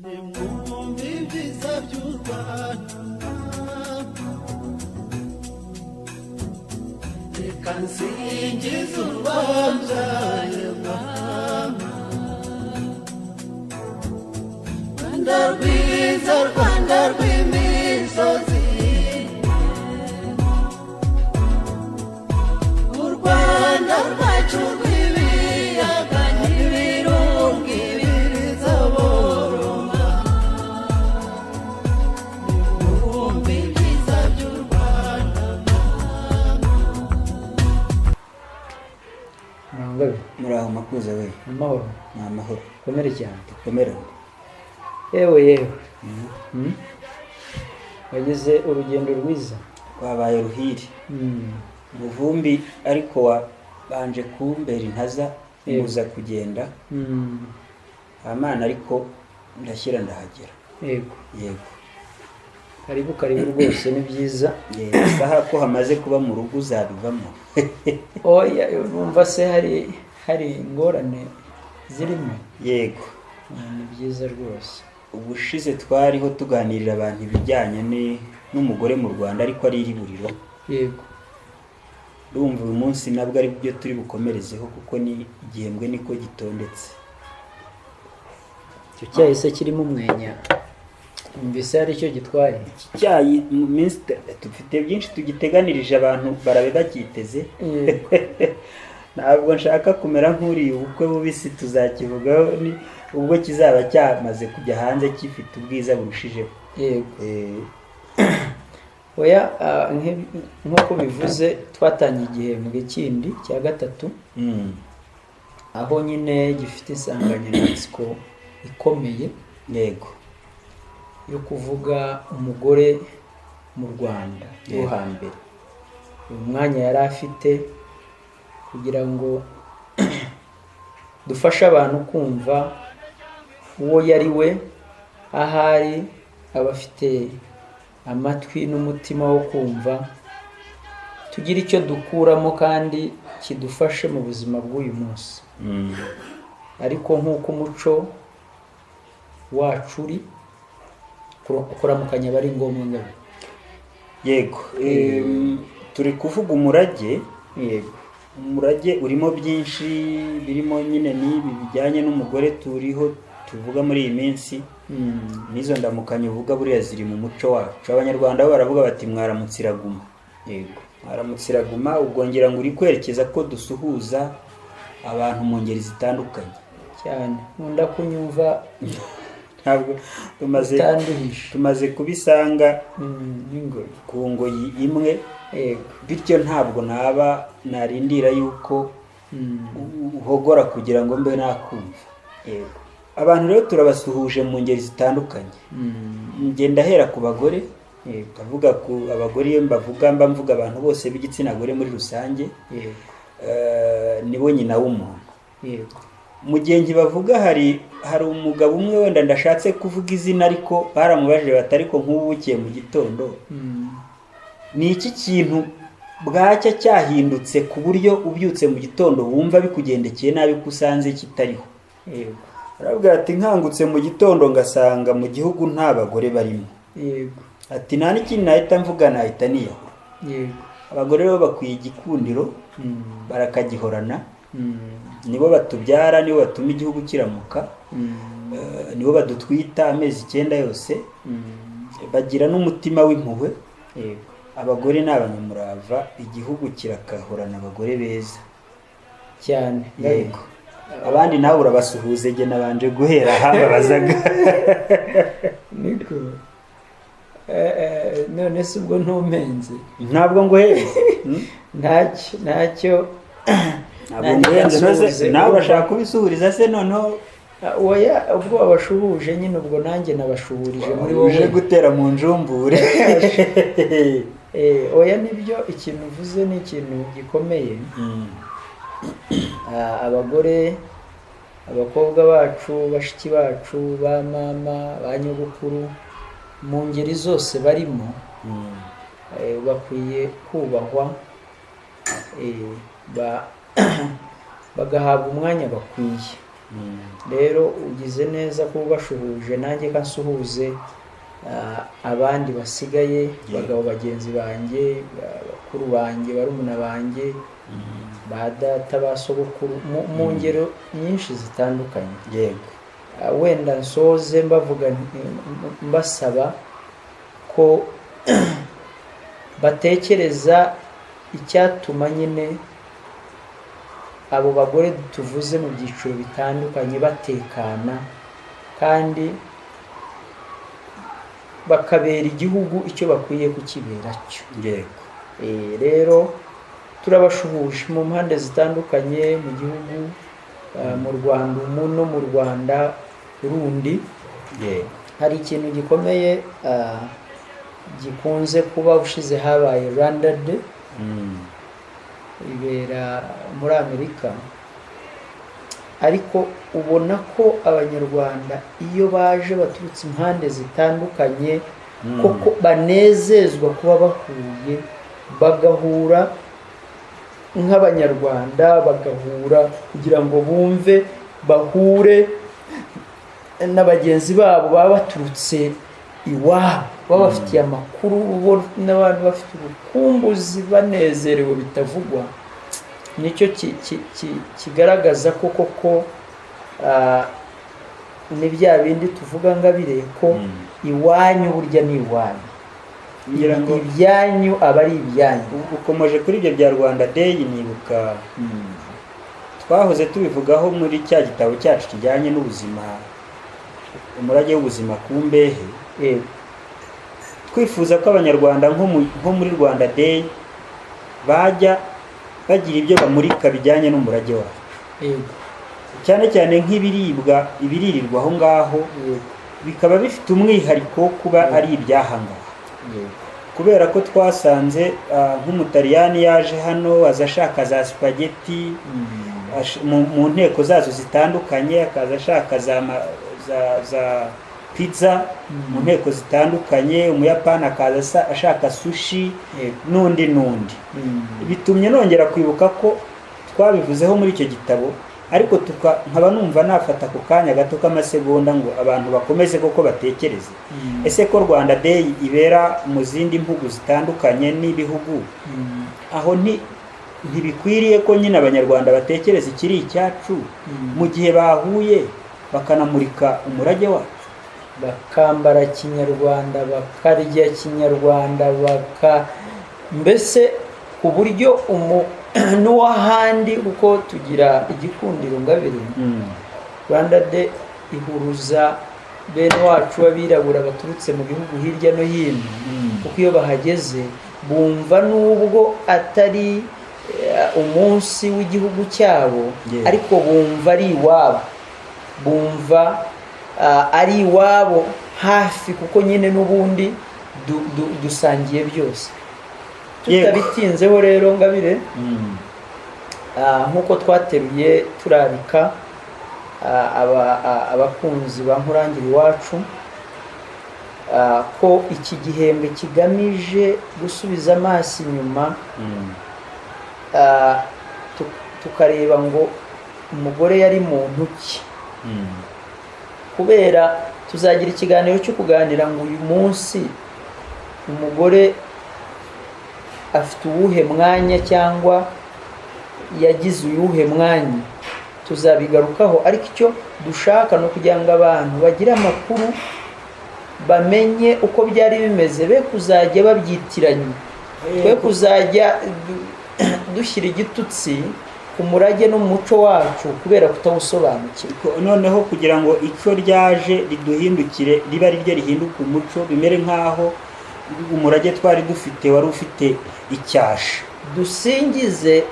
Nimwumve ibyiza by'u Rwanda, reka nsingize u Rwanda, mama. Rwanda rwiza, Rwanda rw'imisozi, u Rwanda rwacu rw'ibiyaga n'ibirunga ibiriza boroma. Nimwumve ibyiza by'u Rwanda. Murangabe. Muraho Makuza we. Amahoro. Ni amahoro. Komere cyane. Dukomerane. Yewe yewe. Wagize urugendo rwiza? Rwabaye ruhire. Muvumbi ariko wabanje kumbera intaza muza kugenda. Amana ariko ndashyira ndahagera. Yego. Yego. Karibu karibu rwose, ni byiza. Yego, isaha ko hamaze kuba mu rugo uzabivamo. Oya, numva se hari ingorane zirimo? Yego. Ni byiza rwose. Ubushize twariho tuganirira abantu ibijyanye n'umugore mu Rwanda, ariko ari iriburiro. Yego. Ndumva uyu munsi nabwo ari byo turi bukomerezeho, kuko ni igihembwe niko gitondetse. Icyo cyayi se kirimo umwenya, numvise hari icyo gitwaye? Iki cyayi mu minsi dufite byinshi tugiteganirije, abantu barabe bacyiteze. Yego. Ntabwo nshaka kumera nk'uriye ubukwe bubisi, tuzakivugaho ni ubwo kizaba cyamaze kujya hanze gifite ubwiza burushijeho. Yego. Oya, nk'uko bivuze twatangiye igihembwe kindi cya gatatu, aho nyine gifite insanganyamatsiko ikomeye. Yego. Yo kuvuga umugore mu Rwanda rwo hambere, uyu mwanya yari afite, kugira ngo dufashe abantu kumva uwo yari we, ahari abafite amatwi n'umutima wo kumva, tugire icyo dukuramo kandi kidufashe mu buzima bw'uyu munsi. Ariko nk'uko umuco wacu uri, kuramukanya aba ari ngombwa ngabe. Yego. Turi kuvuga umurage. Yego. Umurage urimo byinshi, birimo nyine n'ibi bijyanye n'umugore turiho tuvuga muri iyi minsi. N'izo ndamukanyo uvuga buriya ziri mu muco wacu. Abanyarwanda bo baravuga bati mwaramutse iraguma. Yego. Mwaramutse iraguma, ubwo ngira ngo uri kwerekeza ko dusuhuza abantu mu ngeri zitandukanye. Cyane, nkunda kunyumva. Ntabwo tumaze utanduhisha. Tumaze kubisanga N'ingoyi. ku ngoyi imwe. Yego. Bityo ntabwo naba narindira yuko uhogora kugira ngo mbe nakumva. Yego. Abantu rero turabasuhuje mu ngeri zitandukanye. Ngenda ahera ku bagore. Yego. Ndavuga ku abagore, iyo mbavuga mba mvuga abantu bose b'igitsina gore muri rusange. Yego. Nibo nyina w'umuntu. Yego. Mu gihe nkibavuga hari umugabo umwe wenda ndashatse kuvuga izina, ariko baramubajije bati ariko nk'ubu bukiye mu gitondo, ni iki kintu bwacya cyahindutse ku buryo ubyutse mu gitondo wumva bikugendekeye nabi ko usanze kitariho? Yego. Arabwira ati nkangutse mu gitondo ngasanga mu gihugu nta bagore barimo. Yego. Ati nta n'ikindi nahita mvuga, nahita niyahura. Yego. Abagore rero bakwiye igikundiro, barakagihorana. Nibo batubyara, nibo batuma igihugu kiramuka, nibo badutwita amezi 9 yose, bagira n'umutima w'impuhwe. Yego. Abagore ni abanyamurava, igihugu kirakahorana abagore beza cyane. Yego. Abandi nawe urabasuhuze, jye nabanje guhera aha babazaga. Niko. None se ubwo ntumenze? Ntabwo nguhenze. Ntacyo, ntacyo. Ntabwo nguhenze. None nawe urashaka kubisuhuriza se noneho? Oya, ubwo wabashuhuje nyine, ubwo nanjye nabashuhurije muri wowe. Uje gutera mu njumbure. Oya, nibyo, ikintu uvuze ni ikintu gikomeye. Abagore, abakobwa bacu, bashiki bacu, ba mama, ba nyogokuru, mu ngeri zose barimo, bakwiye kubahwa, bagahabwa umwanya bakwiye. Rero ugize neza kuba ubashuhuje, nanjye ka nsuhuze abandi basigaye, bagabo bagenzi banjye, bakuru banjye, barumuna banjye, ba data, ba sogokuru, mu ngero nyinshi zitandukanye. Wenda nsoze mbavuga mbasaba ko batekereza icyatuma nyine abo bagore tuvuze mu byiciro bitandukanye batekana kandi bakabera igihugu icyo bakwiye kukibera cyo. Rero turabashuhuje mu mpande zitandukanye mu gihugu, mu Rwanda umu no mu Rwanda rundi. Hari ikintu gikomeye gikunze kuba ushize habaye Rwanda Day, ibera muri Amerika, ariko ubona ko Abanyarwanda iyo baje baturutse impande zitandukanye koko banezezwa kuba bahuye, bagahura nk'Abanyarwanda, bagahura kugira ngo bumve bahure na bagenzi babo baba baturutse iwabo, baba bafitiye amakuru, bo n'abantu bafite urukumbuzi banezerewe bitavugwa. Nicyo kigaragaza ko koko ni bya bindi tuvuga ngabire ko iwanyu burya ni iwanyu, Ngira ngo ibyanyu aba ari ibyanyu. Ukomeje kuri ibyo bya Rwanda Day, nibuka twahoze tubivugaho muri cya gitabo cyacu kijyanye n'ubuzima, umurage w'ubuzima ku mbehe, twifuza ko Abanyarwanda nko muri Rwanda Day bajya bagira ibyo bamurika bijyanye n'umurage wacu, cyane cyane nk'ibiribwa, ibiririrwa aho ngaho, bikaba bifite umwihariko wo kuba ari ibyahangaha, kubera ko twasanze nk'Umutaliyani yaje hano aza ashaka za spaghetti mu nteko zazo zitandukanye, akaza ashaka za pizza mu nteko zitandukanye, Umuyapani akaza ashaka sushi, n'undi n'undi. Bitumye nongera kwibuka ko twabivuzeho muri icyo gitabo, ariko nkaba numva nafata ako kanya gato k'amasegonda ngo abantu bakomeze koko batekereze: ese ko Rwanda Day ibera mu zindi mpugu zitandukanye n'ibihugu, aho ntibikwiriye ko nyine Abanyarwanda batekereza ikiri icyacu mu gihe bahuye bakanamurika umurage wacu, bakambara kinyarwanda, bakarya kinyarwanda, baka mbese ku buryo n'uw'ahandi, kuko tugira igikundiro ngabire, Rwanda Day ihuruza bene wacu b'abirabura baturutse mu bihugu hirya no hino, kuko iyo bahageze bumva nubwo atari umunsi w'igihugu cyabo, ariko bumva ari iwabo, bumva ari iwabo hafi, kuko nyine n'ubundi dusangiye byose. Tutabitinzeho rero ngabire, nk'uko twateruye turarika abakunzi ba Nkurangira Iwacu ko iki gihembwe kigamije gusubiza amaso inyuma, tukareba ngo umugore yari muntu ki, kubera tuzagira ikiganiro cyo kuganira ngo uyu munsi umugore afite uwuhe mwanya cyangwa yagize uyuhe mwanya, tuzabigarukaho. Ariko icyo dushaka ni ukugira ngo abantu bagire amakuru, bamenye uko byari bimeze, be kuzajya babyitiranya, twe kuzajya dushyira igitutsi ku murage n'umuco wacu kubera kutawusobanukirwa. Noneho kugira ngo icyo ryaje riduhindukire riba ari ryo rihinduka umuco, bimere nk'aho umurage twari dufite wari ufite icyasha. Dusingize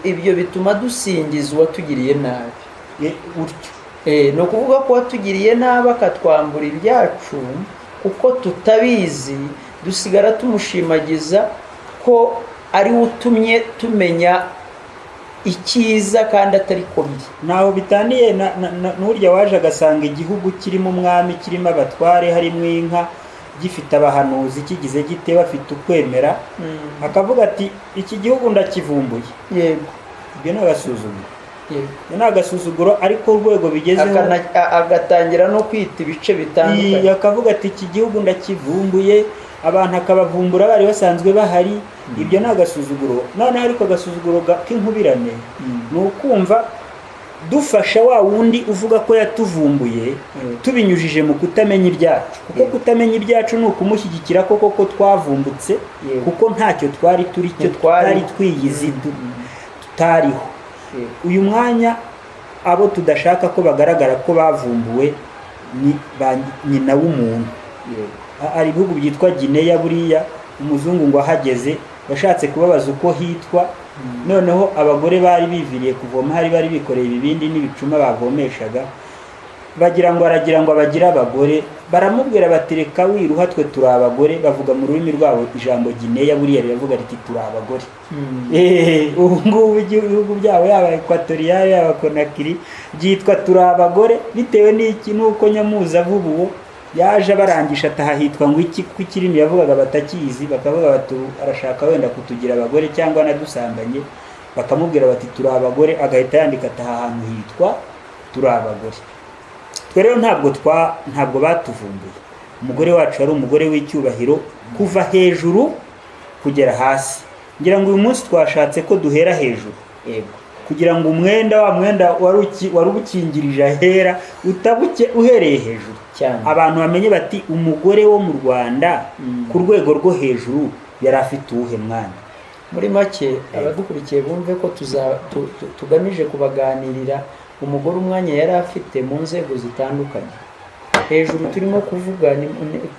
ibyo bituma dusingiza uwatugiriye nabi. Utyo. Ni ukuvuga ko uwatugiriye nabi akatwambura ibyacu kuko tutabizi, dusigara tumushimagiza ko ari we utumye tumenya icyiza kandi atari ko biri. Ntaho bitaniye n'urya waje agasanga igihugu kirimo umwami, kirimo abatware, harimo inka, gifite abahanuzi, kigize gite, bafite ukwemera, akavuga ati iki gihugu ndakivumbuye. Ibyo ni agasuzuguro. Yego. Ni agasuzuguro, ariko urwego bigezeho Agatangira no kwita ibice bitandukanye. Akavuga ati iki gihugu ndakivumbuye, abantu akabavumbura bari basanzwe bahari. Ibyo ni agasuzuguro. Noneho ariko agasuzuguro k'inkubirane ni ukumva dufasha wa wundi uvuga ko yatuvumbuye tubinyujije mu kutamenya ibyacu, kuko kutamenya ibyacu ni ukumushyigikira koko ko twavumbutse, kuko ntacyo twari turi cyo, Ntitwari. tutari twiyizi, tutariho. Uyu mwanya abo tudashaka ko bagaragara ko bavumbuwe ni ba nyina w'umuntu. Hari ibihugu byitwa Gineya, buriya umuzungu ngo ahageze yashatse kubabaza uko hitwa, noneho abagore bari biviriye kuvoma, hari bari bikoreye ibibindi n'ibicuma bavomeshaga, bagira ngo aragira ngo abagire abagore, baramubwira bati reka wiruha, twe turi abagore. Bavuga mu rurimi rwabo ijambo Gineya, buriya riravuga riti turi abagore. Ubu ngubu ibihugu byabo, yaba Ekwatoriyale, yaba Konakiri, byitwa turi abagore, bitewe n'iki? Nuko nyamuza vuba uwo yaje abarangisha ataha hitwa ngo iki, kuko ikirimi yavugaga batakizi, bakavuga bati "Ubu arashaka wenda kutugira abagore cyangwa anadusambanye", bakamubwira bati turi abagore, agahita yandika ataha ahantu hitwa turi abagore. Twe rero ntabwo batuvumbuye. Umugore wacu yari umugore w'icyubahiro kuva hejuru kugera hasi. Ngira ngo uyu munsi twashatse ko duhera hejuru kugira ngo umwenda, wa mwenda wari ukingirije ahera utabuke, uhereye hejuru abantu bamenye bati umugore wo mu Rwanda ku rwego rwo hejuru yari afite uwuhe mwanya. Muri make, abadukurikiye bumve ko tugamije kubaganirira umugore, umwanya yari afite mu nzego zitandukanye. Hejuru turimo kuvuga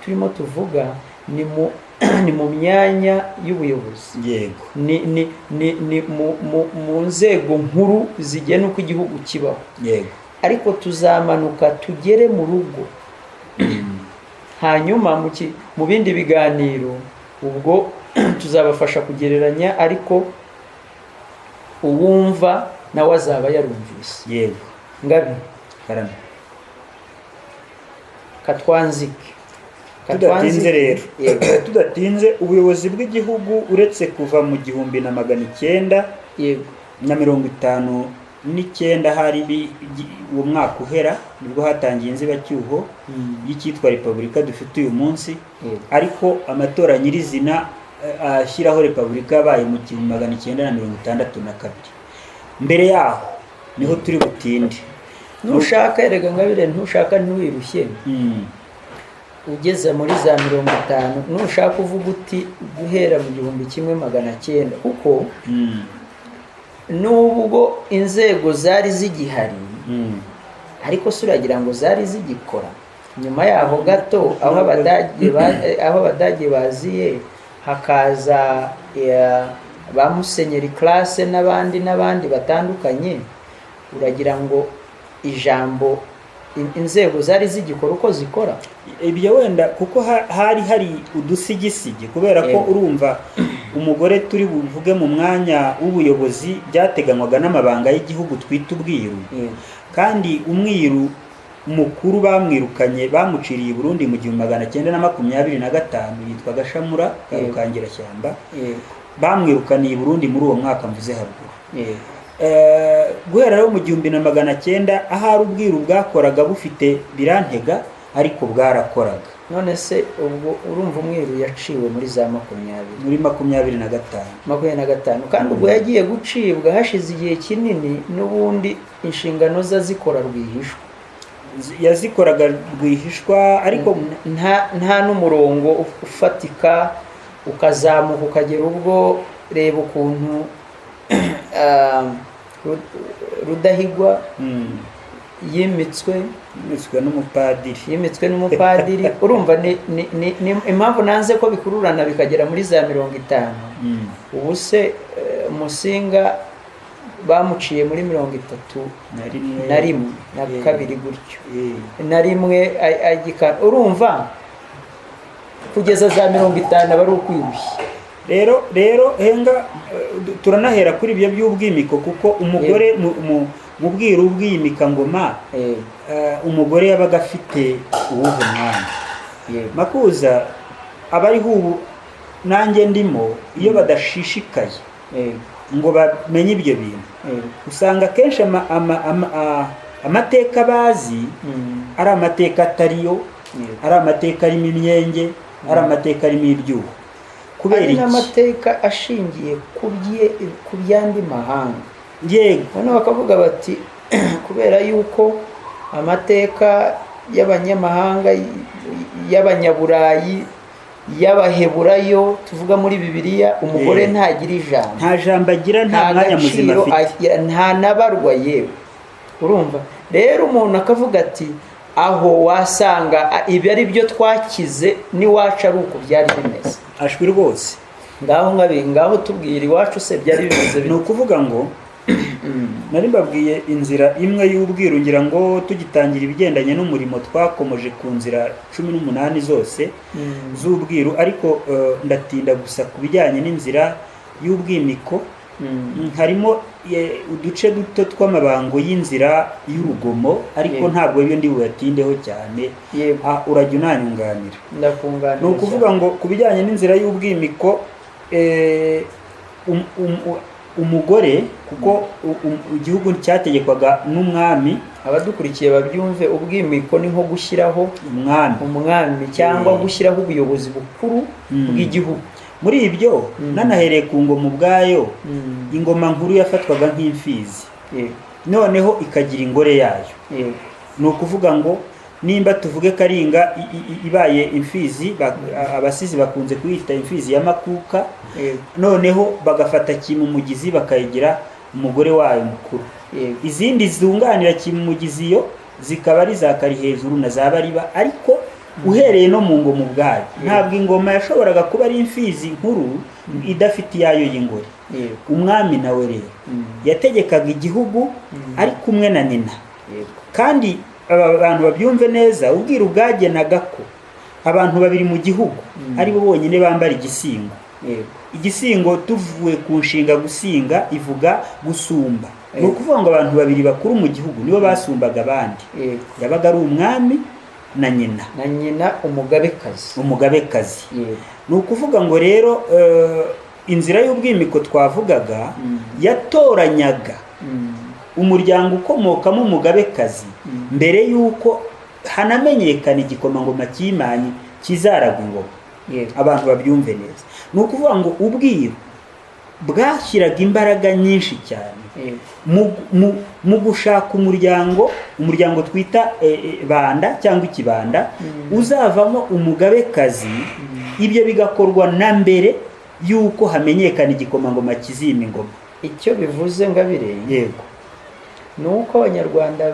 turimo tuvuga ni mu myanya y'ubuyobozi, ni mu nzego nkuru zigena uko igihugu kibaho, ariko tuzamanuka tugere mu rugo, hanyuma mu bindi biganiro ubwo tuzabafasha kugereranya, ariko uwumva nawe azaba yarumvise. Ngabi, Karame. Katwanzike. Tudatinze rero, Yego. tudatinze, ubuyobozi bw'igihugu uretse kuva mu 1959 hari uwo mwaka uhera nibwo hatangiye inzibacyuho y'icyitwa repubulika dufite uyu munsi, ariko amatora nyirizina ashyiraho repubulika yabaye mu 1962. Mbere yaho niho turi butinde. Nushaka erega Ngabire, ntushaka ntiwirushye, ugeze muri za 50, nushaka uvuga uti guhera mu 1900, kuko nubwo inzego zari zigihari, ariko se uragira ngo zari zigikora? Nyuma yaho gato aho Abadage baziye, hakaza ba Musenyeri Classe n'abandi n'abandi batandukanye, uragira ngo ijambo inzego zari zigikora uko zikora? Ibyo wenda kuko hari hari udusigisigi, kubera ko urumva umugore turi buvuge mu mwanya w'ubuyobozi byateganywaga n'amabanga y'igihugu twita ubwiru, kandi umwiru mukuru bamwirukanye, bamuciriye i Burundi mu 1925, yitwa Gashamura ka Rukangirashyamba. Bamwirukaniye i Burundi muri uwo mwaka mvuze haruguru. Guhera rero mu 1900, ahari ubwiru bwakoraga bufite birantega, ariko bwarakoraga. None se ubwo urumva umwiru yaciwe muri za 20? Muri 25. 25, kandi ubwo yagiye gucibwa hashize igihe kinini, n'ubundi inshingano ze azikora rwihishwa. Yazikoraga rwihishwa, ariko nta n'umurongo ufatika ukazamuka ukagera ubwo reba ukuntu Rudahigwa yimitswe. Yimitswe n'umupadiri. Yimitswe n'umupadiri. Urumva ni impamvu nanze ko bikururana bikagera muri za 50. Ubu se Musinga bamuciye muri 31 na na 2 gutyo, na 1 agikana. Urumva kugeza za 50 aba ari ukwirushya. Rero henga turanahera kuri ibyo by'ubwimiko, kuko umugore mu bwiru bw'iyimikangoma, umugore yabaga afite uwuhe mwanya? Makuza, abariho ubu nanjye ndimo, iyo badashishikaye ngo bamenye ibyo bintu, usanga akenshi amateka bazi ari amateka atariyo, ari amateka arimo imyenge, ari amateka arimo ibyuho. Kubera ari iki? N'amateka ashingiye ku by'andi mahanga. Yego. Noneho bakavuga bati kubera yuko amateka y'abanyamahanga, y'abanyaburayi, y'abaheburayo, tuvuga muri Bibiliya, umugore ntagira ijambo, nta jambo agira, nta mwanya muzima gaciro afite, agira, nta nabarwa. Yewe, urumva rero umuntu akavuga ati aho wasanga ibi ari byo twakize, n'iwacu ari uko byari bimeze. Ashwi rwose. Ngaho nkabi, ngaho tubwira, iwacu se byari bimeze Ni bite? ukuvuga ngo nari mbabwiye inzira imwe y'ubwiru, ngira ngo tugitangira ibigendanye n'umurimo twakomoje ku nzira 18 zose z'ubwiru, ariko ndatinda gusa ku bijyanye n'inzira y'ubwimiko. Harimo uduce duto tw'amabango y'inzira y'urugomo, ariko ntabwo ibyo ndi buyatindeho cyane. Urajya unanyunganira. Ndakunganira. Ni ukuvuga ngo ku bijyanye n'inzira y'ubwimiko, umugore, kuko igihugu cyategekwaga n'umwami. Abadukurikiye babyumve, ubwimiko ni nko gushyiraho umwami, umwami cyangwa gushyiraho ubuyobozi bukuru bw'igihugu. Muri ibyo, nanahereye ku ngoma ubwayo, ingoma nkuru yafatwaga nk'imfizi, noneho ikagira ingore yayo. Ni ukuvuga ngo nimba tuvuge Karinga ibaye imfizi, abasizi bakunze kuyita imfizi ya Makuka, noneho bagafata Kimumugizi bakayigira umugore wayo mukuru. Izindi zunganira Kimumugizi yo zikaba ari za Karihejuru na za Bariba. Ariko uhereye no mu ngoma ubwayo, ntabwo ingoma yashoboraga kuba ari imfizi nkuru idafite iyayo y'ingore. Umwami nawe rero yategekaga igihugu ari kumwe na nyina. Kandi aba bantu babyumve neza, ubwiru bwagenaga ko abantu babiri mu gihugu ari bo bonyine bambara igisingo. Igisingo, tuvuye ku nshinga gusinga, ivuga gusumba. Ni ukuvuga ngo abantu babiri bakuru mu gihugu nibo basumbaga abandi. Yabaga ari umwami na nyina. Na nyina umugabekazi. Umugabekazi. Ni ukuvuga ngo rero inzira y'ubwimiko twavugaga yatoranyaga umuryango ukomokamo umugabekazi mbere y'uko hanamenyekana igikomangoma cy'imanyi kizaragwa ingoma. Abantu babyumve neza, ni ukuvuga ngo ubwiru bwashyiraga imbaraga nyinshi cyane mu gushaka umuryango twita banda cyangwa ikibanda uzavamo umugabekazi. Ibyo bigakorwa na mbere y'uko hamenyekana igikomangoma kizima ingoma. Icyo bivuze, Ngabire, Yego. ni uko Abanyarwanda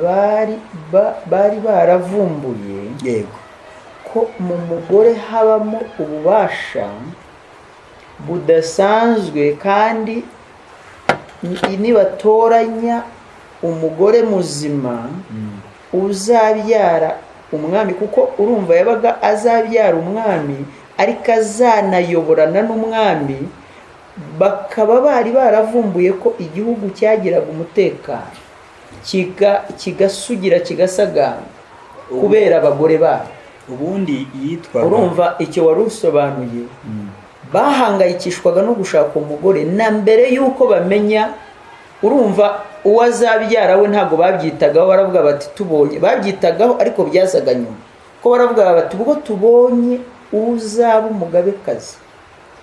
bari baravumbuye ko mu mugore habamo ububasha budasanzwe, kandi nibatoranya umugore muzima uzabyara umwami, kuko urumva yabaga azabyara umwami ariko azanayoborana n'umwami, bakaba bari baravumbuye ko igihugu cyagiraga umutekano, kigasugira, kigasagamba kubera abagore babo. Ubundi yitwaga Urumva icyo wari usobanuye, bahangayikishwaga no gushaka umugore na mbere y'uko bamenya, urumva, uwo azabyara we. Ntabwo babyitagaho, baravuga bati tubonye, babyitagaho ariko byazaga nyuma, ko baravuga bati ubwo tubonye uzaba umugabekazi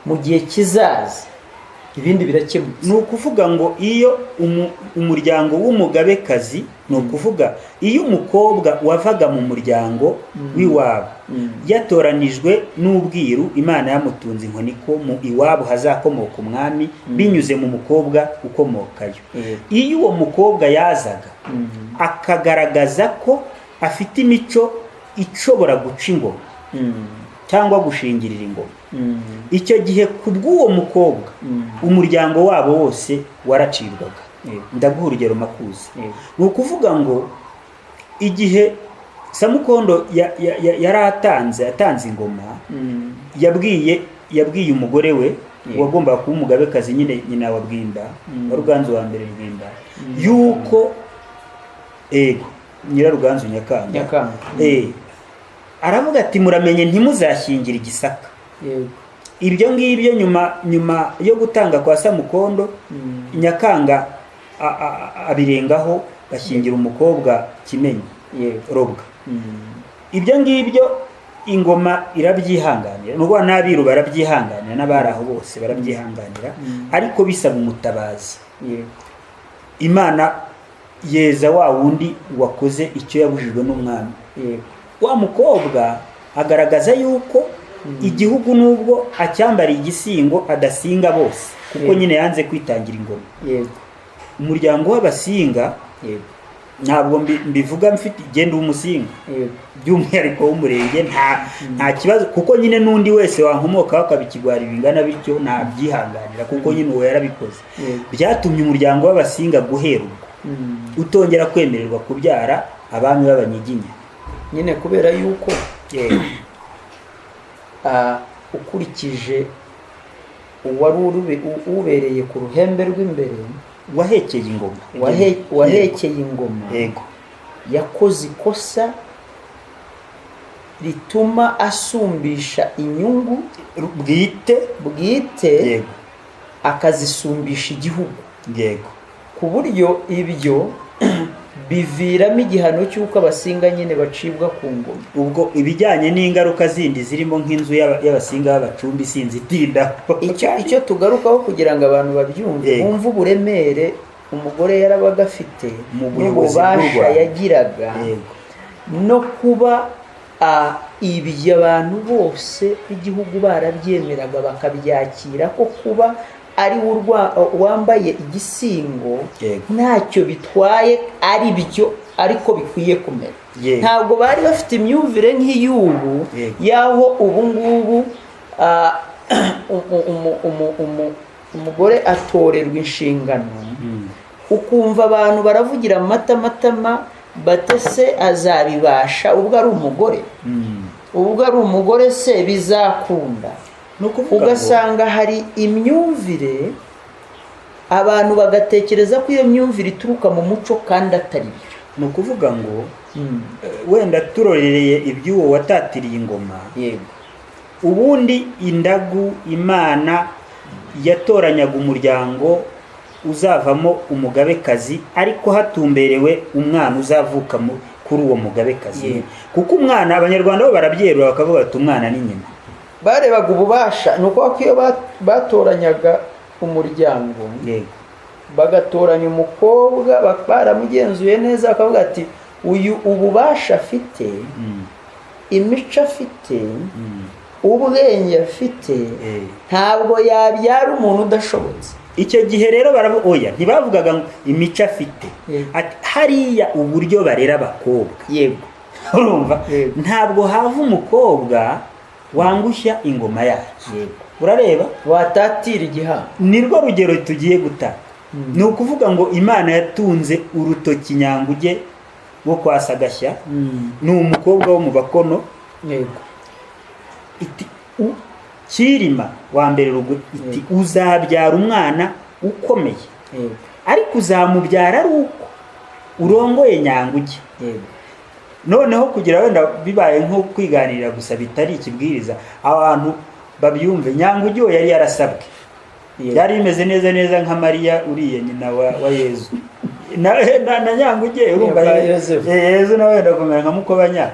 mu gihe kizaza, ibindi birakemutse. Ni ukuvuga ngo iyo umuryango w'umugabekazi, ni ukuvuga iyo umukobwa wavaga mu muryango w'iwabo yatoranijwe n'ubwiru, Imana yamutunze inkoni ko mu iwabo hazakomoka umwami binyuze mu mukobwa ukomokayo, iyo uwo mukobwa yazaga akagaragaza ko afite imico ishobora guca ingoma cyangwa gushingirira ingoma, icyo gihe ku bw'uwo mukobwa umuryango wabo wose waracibwaga. Ndaguha urugero, Makuza. Ni ukuvuga ngo igihe Samukondo yari atanze ingoma, yabwiye umugore we wagombaga kuba umugabekazi nyine, nyina wa Bwimba, wa Ruganzu wa mbere Bwimba, yuko ego Nyiraruganzu Nyakanga. Nyakanga. Aravuga ati muramenye ntimuzashyingira igisaka. Ibyo ngibyo nyuma yo gutanga kwa Samukondo, Nyakanga abirengaho, bashyingira umukobwa Kimenyi Robwa. Ibyo ngibyo ingoma irabyihanganira, nubwo n'abiru barabyihanganira, n'abari aho bose barabyihanganira, ariko bisaba umutabazi. Imana yeza wa wundi wakoze icyo yabujijwe n'umwami. Wa mukobwa agaragaza yuko igihugu nubwo acyambariye igisingo adasinga bose, kuko nyine yanze kwitangira ingoma. Umuryango w'Abasinga, ntabwo mbivuga mfite genda umusinga, by'umwihariko w'umurenge, nta kibazo, kuko nyine n'undi wese wankomokaho akaba ikigwari bingana bityo ntabyihanganira, kuko nyine uwo yarabikoze. Byatumye umuryango w'Abasinga guhera ubwo utongera kwemererwa kubyara abami b'Abanyiginya. Nyine kubera yuko ukurikije uwari ubereye ku ruhembe rw'imbere, wahekeye ingoma, wahekeye ingoma, yakoze ikosa rituma asumbisha inyungu bwite, akazisumbisha igihugu. Ku buryo ibyo biviramo igihano cy'uko Abasinga nyine bacibwa ku ngoma. Ubwo ibijyanye n'ingaruka zindi zirimo nk'inzu y'Abasinga b'Abacumbi sinzi itindaho. Icyo tugarukaho kugira ngo abantu babyumve, bumve uburemere umugore yarabaga afite mu buyobozi bw'u n'ububasha Rwanda. yagiraga, no kuba ibyo abantu bose b'igihugu barabyemeraga bakabyakira, ko kuba ari we wambaye igisingo ntacyo bitwaye, ari byo ariko bikwiye kumera. Ntabwo bari bafite imyumvire nk'iy'ubu, y'aho ubu ngubu umugore atorerwa inshingano, ukumva abantu baravugira amatamatama batese azabibasha ubwo ari umugore, ubwo ari umugore se bizakunda. Ni ukuvuga ngo Ugasanga hari imyumvire, abantu bagatekereza ko iyo myumvire ituruka mu muco kandi atari byo. Ni ukuvuga ngo wenda turorereye iby'uwo watatiriye ingoma, ubundi indagu Imana yatoranyaga umuryango uzavamo umugabekazi, ariko hatumberewe umwana uzavuka kuri uwo mugabekazi. Kuko umwana, Abanyarwanda bo barabyerura bakavuga bati umwana ni nyina. Barebaga ububasha, ni ukuvuga ko iyo batoranyaga umuryango, bagatoranya umukobwa, baramugenzuye neza, bakavuga ati uyu ububasha afite, imico afite, ubwenge afite, ntabwo yabyara umuntu udashobotse. Icyo gihe rero oya, ntibavugaga ngo imico afite. Ati hariya uburyo barera abakobwa. Urumva? Ntabwo hava umukobwa wangushya ingoma yacu. Urareba? Watatira igihango. Nirwo rugero tugiye gutanga. Ni ukuvuga ngo Imana yatunze urutoki Nyanguge wo kwa Sagashya, ni umukobwa wo mu Bakono. Iti Cyirima wa mbere rugo, iti uzabyara umwana ukomeye, ariko uzamubyara ari uko urongoye Nyanguge. Noneho kugira wenda bibaye nko kwiganirira gusa bitari ikibwiriza, abantu babyumve, Nyanguge uwo yari yarasabwe. Byari bimeze neza neza nka Mariya uriya nyina wa Yezu. Na Nyanguge urumva Kwa Yozefu. Yezu nawe wenda kumera nka Mukobanya.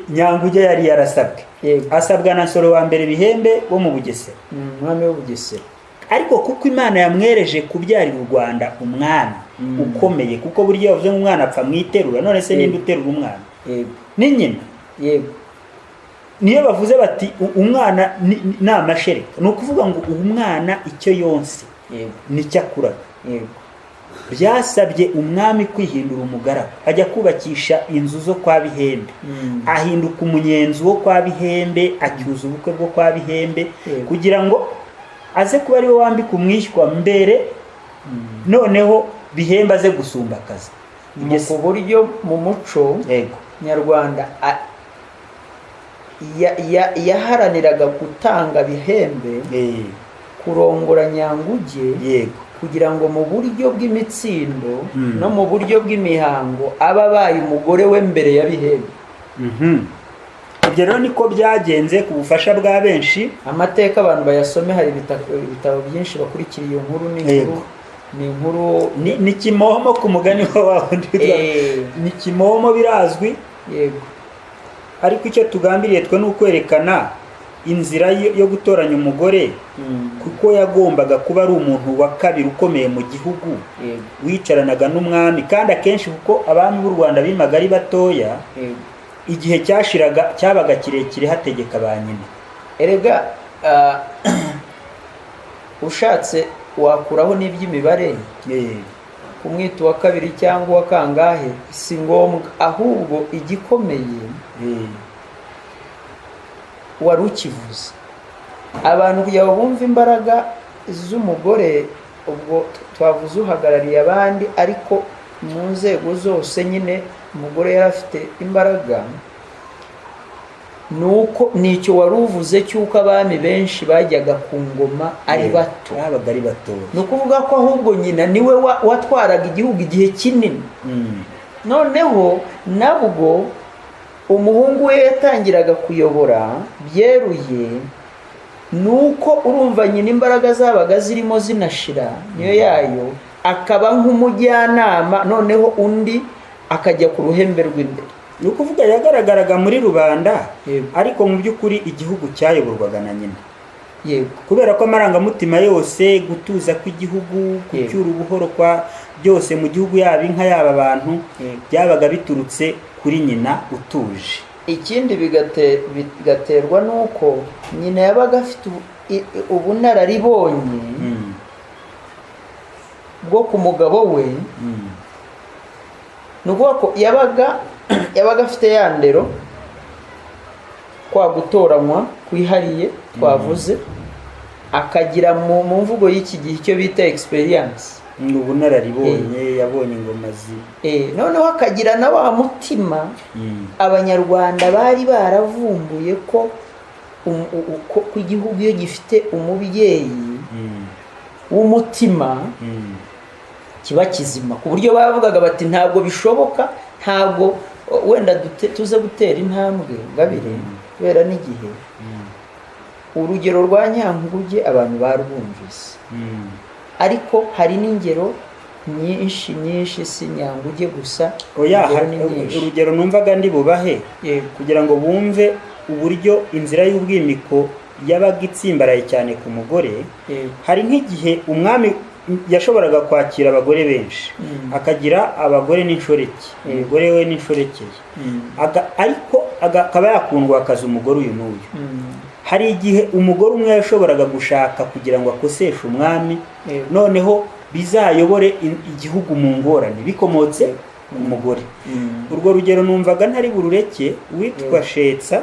Nyanguge yari yarasabwe. Asabwa na Nsoro wa mbere Bihembe wo mu Bugesera. Umwami wo Bugesera. Ariko kuko Imana yamwereje kubyarira u Rwanda umwami ukomeye, kuko burya bavuze ngo umwana apfa mu iterura, none se ninde uterura umwana? Ni nyina. Niyo bavuze bati umwana ni amashereka, ni ukuvuga ngo umwana icyo yonse nicyo akura. Byasabye umwami kwihindura umugaragu, ajya kubakisha inzu zo kwa Bihembe, ahinduka umunyenzi wo kwa Bihembe, acyuza ubukwe bwo kwa Bihembe, kugira ngo aze kuba ariwe wambika umwishywa mbere, noneho Bihembe aze gusumbakaza. Ku buryo mu muco nyarwanda yaharaniraga gutanga Bihembe, kurongora Nyanguge, kugira ngo mu buryo bw'imitsindo no mu buryo bw'imihango abe abaye umugore we mbere ya Bihembe. Ibyo rero niko byagenze ku bufasha bwa benshi. Amateka abantu bayasome, hari ibitabo byinshi bakurikira iyo nkuru. Ni inkuru, ni inkuru Ni kimomo ku mugani wa wundi ni kimomo, birazwi. Ariko icyo tugambiriye twe ni ukwerekana inzira yo gutoranya umugore, kuko yagombaga kuba ari umuntu wa kabiri ukomeye mu gihugu, wicaranaga n'umwami. Kandi akenshi, kuko abami b'u Rwanda bimaga ari batoya, igihe cyashiraga cyabaga kirekire hategeka ba nyina. Erega ushatse wakuraho n'iby'imibare, kumwita uwa kabiri cyangwa uwa kangahe si ngombwa, ahubwo igikomeye wari ukivuze, abantu kugira ngo bumve imbaraga z'umugore. Ubwo twavuze uhagarariye abandi, ariko mu nzego zose nyine umugore yari afite imbaraga. Ni uko nicyo wari uvuze cy'uko abami benshi bajyaga ku ngoma ari bato. Babaga ari batoya. Ni ukuvuga ko ahubwo nyina niwe watwaraga igihugu igihe kinini. Noneho nabwo umuhungu we yatangiraga kuyobora byeruye, ni uko urumva nyina imbaraga zabaga zirimo zinashira, niyo yayo akaba nk'umujyanama, noneho undi akajya ku ruhembe rw'imbere. Ni ukuvuga yagaragaraga muri rubanda, ariko mu by'ukuri igihugu cyayoborwaga na nyina, kubera ko amarangamutima yose, gutuza kw'igihugu, gucyura ubuhoro kwa byose mu gihugu, yaba inka yaba abantu, byabaga biturutse kuri nyina utuje. Ikindi bigaterwa n'uko nyina yabaga afite ubunararibonye bwo ku mugabo we. Ni ukuvuga ko yabaga afite ya ndero, kwa gutoranywa kwihariye twavuze, akagira mu mvugo y'iki gihe icyo bita experience. Ni ubunararibonye, yabonye ingoma zi Noneho akagira na wa mutima Abanyarwanda bari baravumbuye ko ko igihugu iyo gifite umubyeyi w'umutima kiba kizima, ku buryo bavugaga bati ntabwo bishoboka, ntabwo wenda tuze gutera intambwe ngabire kubera n'igihe. Urugero rwa Nyanguge abantu barwumvise, ariko hari n'ingero nyinshi nyinshi, si Nyanguge gusa. Oya. Ingero ni nyinshi. Urugero numvaga ndi bubahe kugira ngo bumve uburyo inzira y'ubwimiko yabaga itsimbaraye cyane ku mugore, hari nk'igihe umwami yashoboraga kwakira abagore benshi, akagira abagore n'inshoreke, umugore we n'inshoreke ye, ariko akaba yakundwa akaza umugore uyu n'uyu. Hari igihe umugore umwe yashoboraga gushaka kugira ngo akoseshe umwami, noneho bizayobore igihugu mu ngorane bikomotse ku mugore. Urwo rugero numvaga ntari burureke. Witwa Shetsa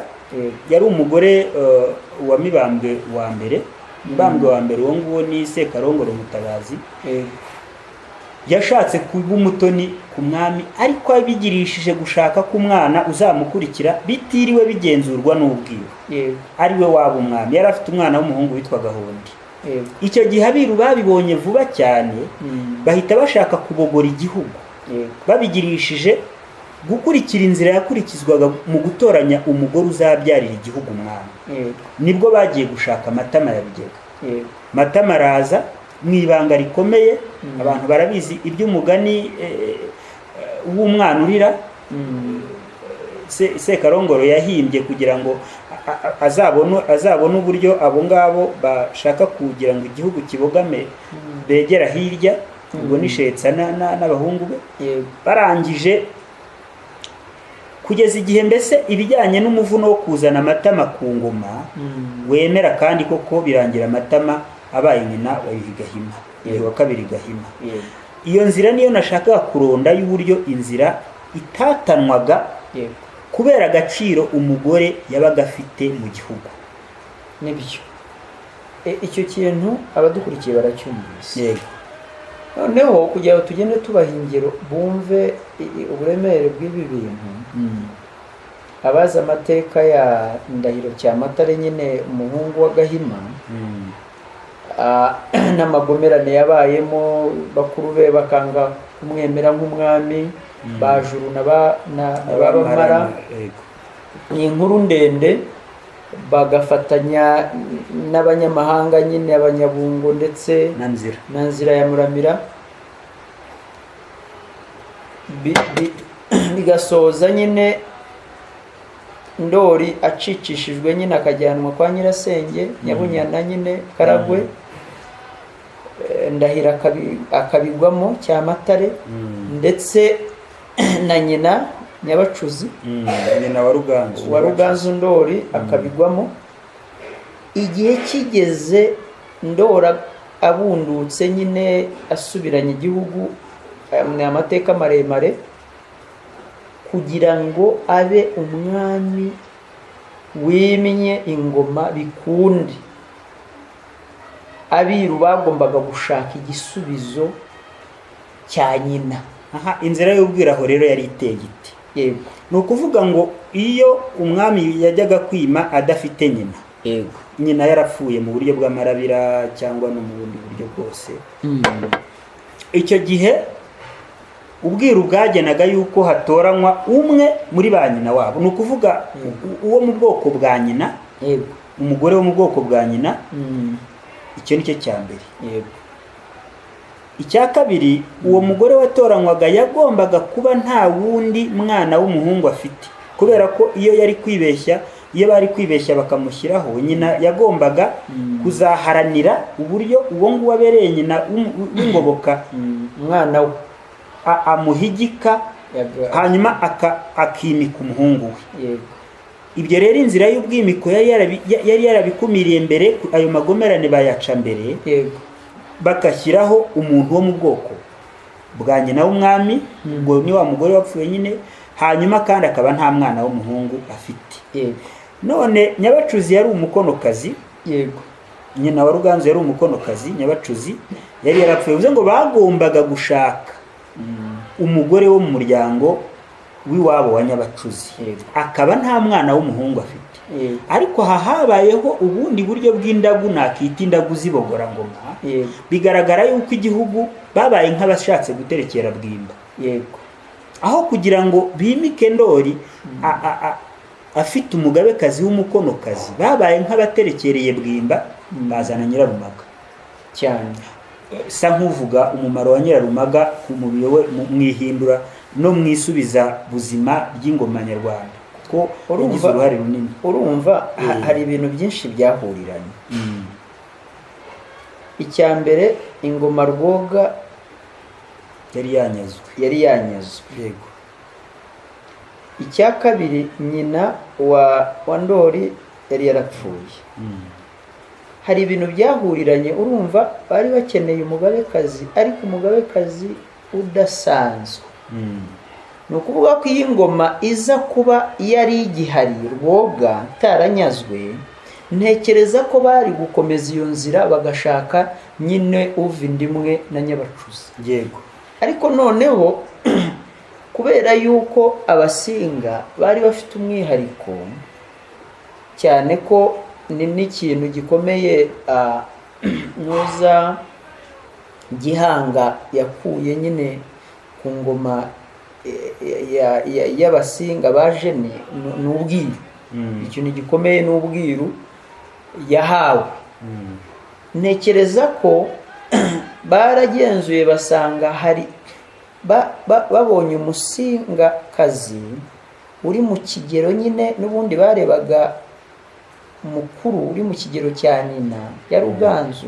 yari umugore wa Mibambwe wa mbere. Mibambwe wa mbere uwo nguwo ni Sekarongoro Mutabazi. Yashatse kuba umutoni ku mwami, ariko abigirishije gushaka ko umwana uzamukurikira bitiriwe bigenzurwa n'ubwiru ari we waba umwami. Yari afite umwana w'umuhungu witwaga Hondi. Icyo gihe abiru babibonye vuba cyane, bahita bashaka kubogora igihugu babigirishije gukurikira inzira yakurikizwaga mu gutoranya umugore uzabyarira igihugu umwami. Nibwo bagiye gushaka Matama ya Bigega. Matama araza mu ibanga rikomeye. Abantu barabizi iby'umugani w'umwana urira Sekarongoro yahimbye kugira ngo azabone uburyo abo ngabo bashaka kugira ngo igihugu kibogame begera hirya. Ubwo ni Shetsa n'abahungu be. Barangije kugeza igihe mbese ibijyanye n'umuvuno wo kuzana Amatama ku ngoma wemera, kandi koko birangira Amatama abaye nyina wa Yuhi Gahima, Yuhi wa kabiri Gahima. Iyo nzira niyo nashakaga kuronda, y'uburyo inzira itatanwaga kubera agaciro umugore yabaga afite mu gihugu. Nibyo. Icyo kintu abadukurikiye baracyumvise. Noneho kugira ngo tugende tubaha ingero bumve uburemere bw'ibi bintu, abazi amateka ya Ndahiro Cyamatare nyine, umuhungu wa Gahima, n'amagomerane yabayemo, bakuru be bakanga kumwemera nk'umwami, ba Juru na ba Bamara. Ni inkuru ndende, bagafatanya n'abanyamahanga nyine, abanyabungo ndetse na Nzira, na Nzira ya Muramira. Bigasoza nyine Ndori acicishijwe nyine, akajyanwa kwa nyirasenge Nyabunyana nyine Karagwe. Ndahiro akabigwamo Cyamatare, ndetse na nyina Nyabacuzi, Nyina wa Ruganzu, wa Ruganzu Ndori akabigwamo. Igihe kigeze Ndora abundutse nyine, asubiranye igihugu, ni amateka maremare, kugira ngo abe umwami wimye ingoma bikunde, abiru bagombaga gushaka igisubizo cya nyina. Aha inzira y'ubwiraho rero yari iteye ite? Yego. Ni ukuvuga ngo iyo umwami yajyaga kwima adafite nyina, nyina yarapfuye mu buryo bw'amarabira cyangwa no mu bundi buryo bwose, icyo gihe ubwiru bwagenaga yuko hatoranywa umwe muri ba nyina wabo, ni ukuvuga uwo mu bwoko bwa nyina, umugore wo mu bwoko bwa nyina. Icyo ni cyo cya mbere. Icya kabiri, uwo mugore watoranywaga yagombaga kuba nta wundi mwana w'umuhungu afite, kubera ko iyo yari kwibeshya, iyo bari kwibeshya bakamushyiraho nyina, yagombaga kuzaharanira uburyo uwo nguwo abereye nyina w'ingoboka, umwana we amuhigika, hanyuma akimika umuhungu we. Ibyo rero inzira y'ubwimiko yari yarabikumiriye mbere, ayo magomerane bayaca mbere, bagashyiraho umuntu wo mu bwoko bwa nyina w'umwami, ubwo ni wa mugore wapfuye nyine, hanyuma kandi akaba nta mwana w'umuhungu afite. None Nyabacuzi yari umukonokazi. Nyina wa Ruganzu yari umukonokazi, Nyabacuzi yari yarapfuye, bivuze ngo bagombaga gushaka umugore wo mu muryango w'iwabo wa Nyabacuzi, akaba nta mwana w'umuhungu afite. Ariko aha habayeho ubundi buryo bw'indagu, nakita indagu z'ibogorangoma. Bigaragara yuko igihugu babaye nk'abashatse guterekera Bwimba, aho kugira ngo bimike Ndori afite umugabekazi w'umukonokazi, babaye nk'abaterekereye Bwimba, bazana Nyirarumaga. Cyane. Sa nk'uvuga umumaro wa Nyirarumaga mu ihindura no mu isubiza buzima ry'ingoma nyarwanda, kuko yagize uruhare runini. Urumva hari ibintu byinshi byahuriranye. Icya mbere, ingoma Rwoga yari yanyazwe. Yari yanyazwe. Icya kabiri, nyina wa Ndori yari yarapfuye. Hari ibintu byahuriranye. Urumva bari bakeneye umugabekazi, ariko umugabekazi udasanzwe. Ni ukuvuga ko iyi ngoma iza kuba yari igihari Rwoga itaranyazwe, ntekereza ko bari gukomeza iyo nzira, bagashaka nyine uva inda imwe na Nyabacuzi. Ariko noneho kubera yuko Abasinga bari bafite umwihariko, cyane ko ni n'ikintu gikomeye nuza Gihanga yakuye nyine ku ngoma y'Abasinga bajene, ni ubwiru. Ikintu gikomeye ni ubwiru yahawe. Ntekereza ko baragenzuye basanga hari babonye Umusingakazi uri mu kigero nyine n'ubundi barebaga mukuru, uri mu kigero cya nyina ya Ruganzu,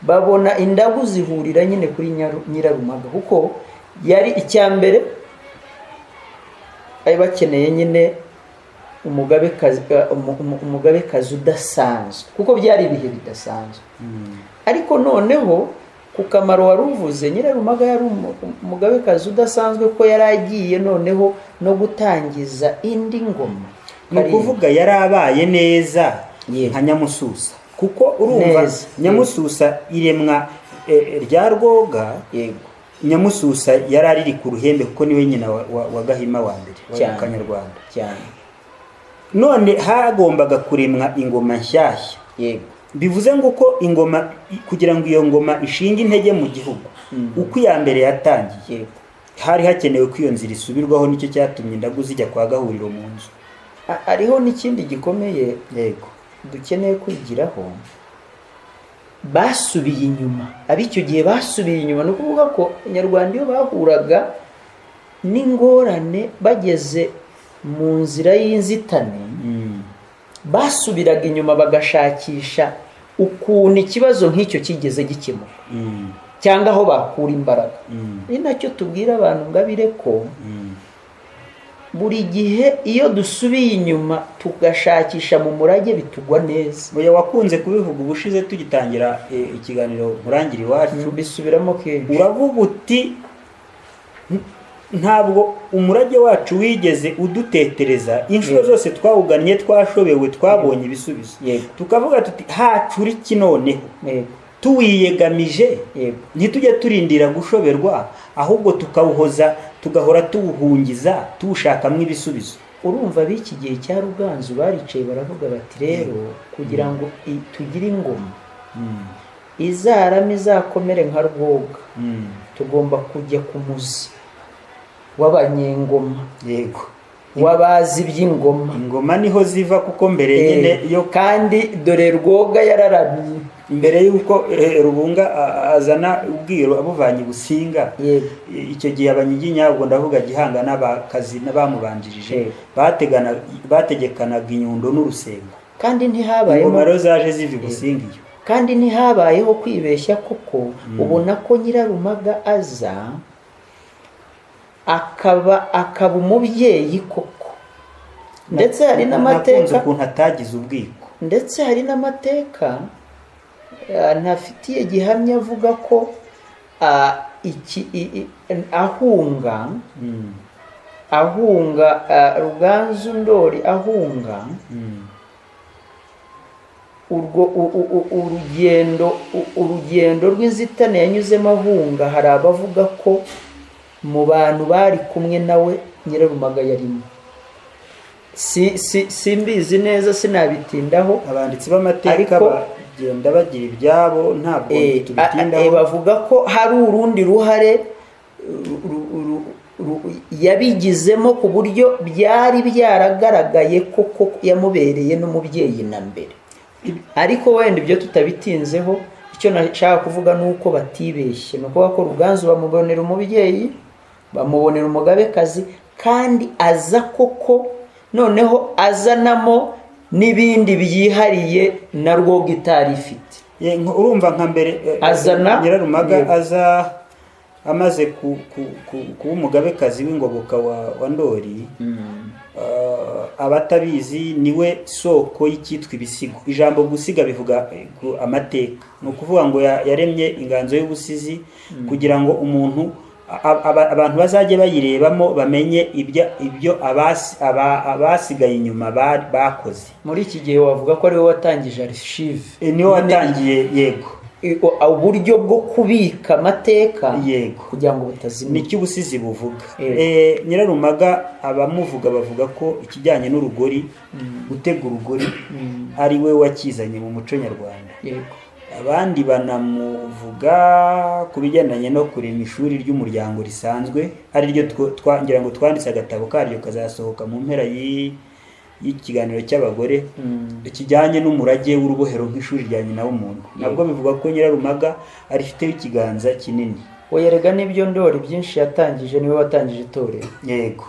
babona indagu zihurira nyine kuri Nyirarumaga, kuko yari icya mbere bari bakeneye nyine umugabekazi udasanzwe, kuko byari ibihe bidasanzwe. Ariko noneho ku kamaro wari uvuze, Nyirarumaga yari umugabekazi udasanzwe, ko yari agiye noneho no gutangiza indi ngoma. Ni ukuvuga yari abaye neza nka Nyamususa, kuko urumva Nyamususa iremwa rya Rwoga, Nyamususa yari ariri ku ruhembe, kuko niwe nyina wa Gahima wa mbere wa Kanyarwanda. None hagombaga kuremwa ingoma nshyashya. Bivuze ngo uko ingoma, kugira ngo iyo ngoma ishinge intege mu gihugu uko iya mbere yatangiye, hari hakenewe ko iyo nzira isubirwaho. Nicyo cyatumye indagu zijya kwa Gahuriro mu nzu. Hariho n'ikindi gikomeye Yego. dukeneye kwigiraho. Basubiye inyuma, ab'icyo gihe basubiye inyuma, ni ukuvuga ko Abanyarwanda iyo bahuraga n'ingorane bageze mu nzira y'inzitane, basubiraga inyuma bagashakisha ukuntu ikibazo nk'icyo kigeze gikemuka, cyangwa aho bakura imbaraga. Ni nacyo tubwira abantu ngo abire ko buri gihe iyo dusubiye inyuma tugashakisha mu murage bitugwa neza. Oya, wakunze kubivuga ubushize tugitangira ikiganiro Nkurangira Iwacu. Bisubiramo kenshi. Uravuga uti ntabwo umurage wacu wigeze udutetereza, inshuro zose twawugannye twashobewe twabonye ibisubizo. Tukavuga tuti hacura iki noneho tuwiyegamije, ntitujye turindira gushoberwa, ahubwo tukawuhoza, tugahora tuwuhungiza, tuwushakamo ibisubizo. Urumva, b'iki gihe cya Ruganzu baricaye baravuga bati rero kugira ngo tugire ingoma izarame, izakomere nka Rwoga, tugomba kujya ku muzi w'abanyengoma, w'abazi iby'ingoma. Ingoma niho ziva, kuko mbere nyine yo Kandi dore Rwoga yararamye. Mbere y'uko Rubunga azana ubwiru abuvanye i Businga, icyo gihe Abanyiginya, ubwo ndavuga Gihanga n'abakazi n'abamubanjirije, bategekanaga inyundo n'urusengo. Kandi ntihabayeho Ingoma rero zaje ziva i Businga iyo. Kandi ntihabayeho kwibeshya, kuko ubona ko Nyirarumaga aza akaba umubyeyi koko, ndetse hari Nakunze n'amateka ukuntu atagize ubwiko. Ndetse hari n'amateka ntafitiye gihamya avuga ko iki ahunga, ahunga Ruganzu Ndori ahunga, urwo urugendo rw'inzitane yanyuzemo ahunga, hari abavuga ko mu bantu bari kumwe nawe Nyirarumaga yarimo. Si si simbizi neza, sinabitindaho. Abanditsi b'amateka Ariko bagenda bagira ibyabo, ntabwo tubitindaho. Bavuga ko hari urundi ruhare yabigizemo, ku buryo byari byaragaragaye koko yamubereye n'umubyeyi na mbere. Ariko wenda ibyo tutabitinzeho, icyo nashaka kuvuga ni uko batibeshye, ni ukuvuga ko Ruganzu bamubonera umubyeyi, bamubonera umugabekazi, kandi aza koko noneho azanamo n'ibindi byihariye na Rwoga itari ifite. Urumva nka mbere Azana Nyirarumaga Yego. aza amaze kuba umugabekazi w'ingoboka wa Ndori, abatabizi niwe soko y'icyitwa ibisigo. Ijambo gusiga bivuga amateka, ni ukuvuga ngo yaremye inganzo y'ubusizi kugira ngo umuntu abantu bazajye bayirebamo bamenye ibyo abasigaye inyuma bakoze. Muri iki gihe wavuga ko ariwe watangije archive. Niwe watangiye, yego. Uburyo bwo kubika amateka kugira ngo butazimira. Nicyo ubusizi buvuga. Nyirarumaga abamuvuga bavuga ko ikijyanye n'urugori, gutega urugori, ari we wakizanye mu muco nyarwanda. Abandi banamuvuga ku bigendanye no kurema ishuri ry'umuryango risanzwe, ari ryo ngira ngo twanditse agatabo karyo kazasohoka mu mpera y'ikiganiro cy'abagore, kijyanye n'umurage w'urubohero nk'ishuri rya nyina w'umuntu. Nabwo bivuga ko Nyirarumaga arifiteho ikiganza kinini. Oya, erega n'ibyo Ndori byinshi yatangije, niwe watangije itorero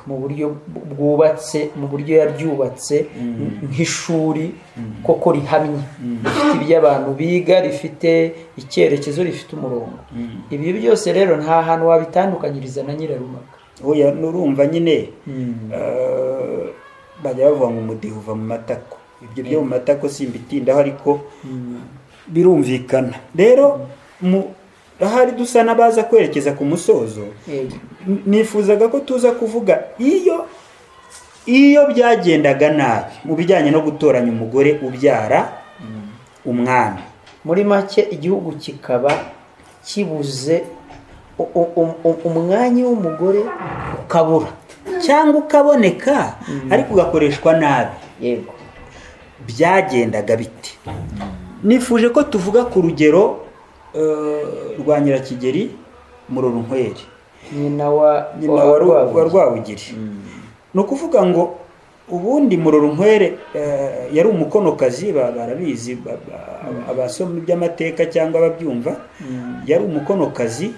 mu buryo bwubatse, mu buryo yaryubatse nk'ishuri koko rihamye, rifite ibyo abantu biga, rifite icyerekezo, rifite umurongo. Ibi byose rero nta hantu wabitandukanyiriza na Nyirarumaga. Oya, nurumva nyine bajya bavuga ngo umudiho uva mu matako. Ibyo byo mu matako simbitindaho, ariko birumvikana. Rero ahari dusa n'abaza kwerekeza ku musozo, nifuzaga ko tuza kuvuga iyo byagendaga nabi mu bijyanye no gutoranya umugore ubyara umwami. Muri make igihugu kikaba kibuze umwanya w'umugore ukabura, cyangwa ukaboneka ariko ugakoreshwa nabi. Byagendaga bite? Nifuje ko tuvuga ku rugero rwa Nyirakigeri Murorunkwere, nyina wa nyina wa wa Rwabugili. Rwabugiri. Ni ukuvuga ngo Ubundi Murorunkwere yari umukonokazi, barabizi abasoma iby'amateka cyangwa ababyumva, yari umukonokazi.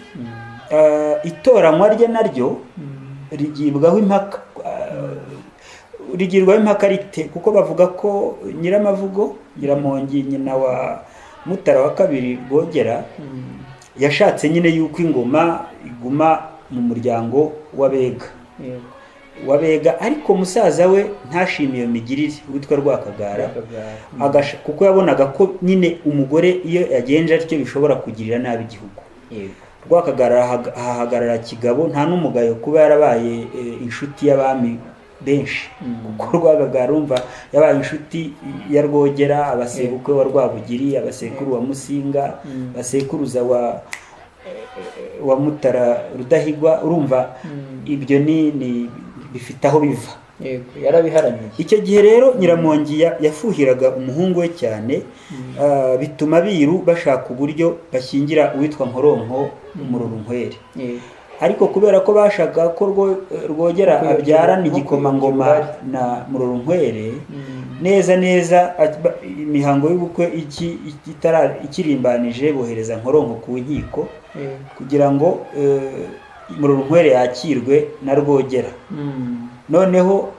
Itoranywa rye naryo rigibwaho impaka, rigirwaho impaka rite, kuko bavuga ko Nyiramavugo Nyiramongi, nyina wa Mutara wa kabiri Rwogera, yashatse nyine yuko ingoma iguma mu muryango w'Abega, w'Abega, ariko musaza we ntashime iyo migirire witwa Rwakagara, kuko yabonaga ko nyine umugore iyo yagenje atyo bishobora kugirira nabi igihugu. Rwakagara ahahagarara kigabo, nta n'umugayo kuba yarabaye inshuti y'abami benshi, kuko Rwakagara urumva yabaye inshuti ya Rwogera, abasebukwe wa Rwabugiri, abasekuru wa Musinga, basekuruza wa Mutara Rudahigwa. Urumva ibyo ni bifite aho biva. Yego, yarabiharaniye. Icyo gihe rero Nyiramongi yafuhiraga umuhungu we cyane, bituma abiru bashaka uburyo bashyingira uwitwa Nkoronko Murorunkwere. Ariko kubera ko bashaka ko Rwogera abyarana igikomangoma na Murorunkwere, neza neza imihango y'ubukwe ikirimbanije, bohereza Nkoronko ku nkiko kugira ngo Murorunkwere yakirwe na Rwogera. Noneho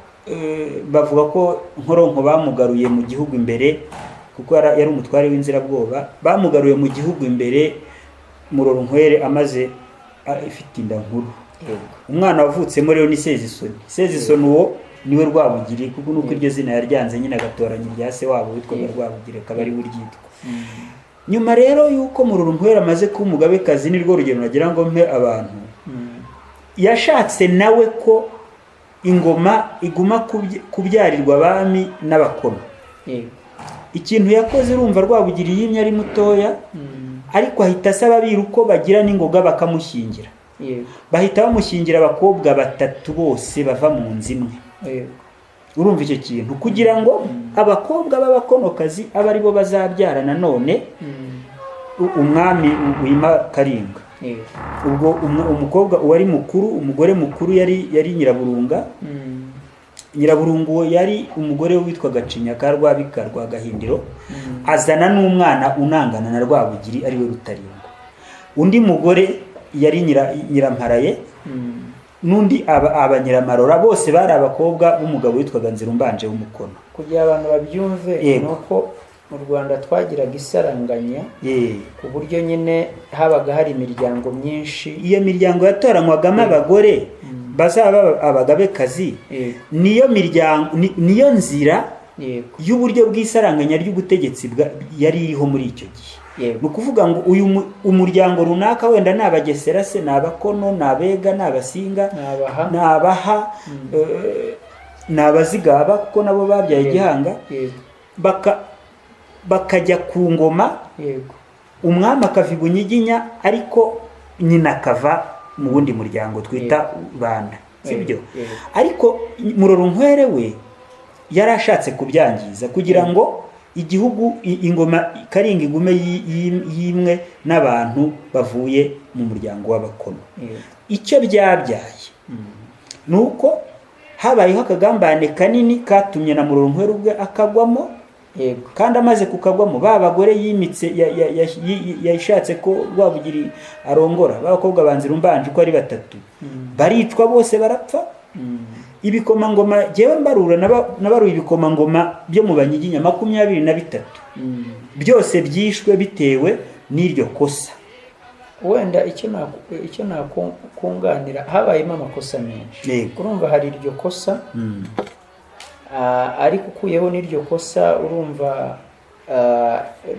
bavuga ko Nkoronko bamugaruye mu gihugu imbere, kuko yari umutware w'inzirabwoba, bamugaruye mu gihugu imbere Murorunkwere amaze ifite inda nkuru. Umwana wavutsemo rero ni Sezisoni. Sezisoni uwo niwe Rwabugiri, kuko nuko iryo zina yaryanze nyine agatoranya irya se wabo witwaga Rwabugiri, akaba ari we uryitwa. Nyuma rero yuko Murorunkwere amaze kuba umugabekazi, nirwo rugero nagira ngo mpe abantu, yashatse nawe ko ingoma iguma kubyarirwa abami n'abakono. Ikintu yakoze, urumva Rwabugiri yimye ari mutoya, ariko ahita asaba abiru ko bagira n'ingoga bakamushyingira. Bahita bamushyingira abakobwa batatu bose bava mu nzu imwe. Urumva icyo kintu, kugira ngo abakobwa b'abakonokazi abe aribo bazabyara nanone umwami wima Karinga. Ubwo umukobwa uwari mukuru, umugore mukuru yari Nyiraburunga. Nyiraburunga uwo yari umugore witwa Gacinya ka Rwabika rwa Gahindiro, azana n'umwana unangana na Rwabugiri ariwe Rutarindwa. Undi mugore yari Nyiramparaye, n'undi aba Nyiramarora, bose bari abakobwa b'umugabo witwaga Nzirumbanje w'Umukono. Kugira abantu babyumve, nuko mu Rwanda twagiraga isaranganya, ku buryo nyine habaga hari imiryango myinshi. Iyo miryango yatoranywagamo abagore bazaba abagabekazi, niyo miryango, niyo nzira y'uburyo bw'isaranganya ry'ubutegetsi yari iriho muri icyo gihe. Ni ukuvuga ngo uyu umuryango runaka, wenda ni Abagesera se, ni Abakono, ni Abega, ni Abasinga, ni Abaha, ni Abazigaba, kuko nabo babyaye Gihanga, bakajya ku ngoma, umwami akava i Bunyiginya, ariko nyina akava mu wundi muryango twita Banda, sibyo? Ariko Murorunkwere we yari ashatse kubyangiza kugira ngo igihugu, ingoma Karinga igume yimwe n'abantu bavuye mu muryango w'abakono. Icyo byabyaye nuko habayeho akagambane kanini katumye na Murorunkwere ubwe akagwamo. Kandi amaze kukagwamo, ba bagore yimitse yashatse ko Rwabugiri arongora, b'abakobwa ba Nzirumbanje uko ari batatu, baricwa bose barapfa. Ibikomangoma, jyewe mbarura nabaruye ibikomangoma byo mu Banyiginya 23, byose byishwe bitewe n'iryo kosa. Wenda icyo nakunganira, habayemo amakosa menshi. Urumva hari iryo kosa, ariko ukuyeho n'iryo kosa, urumva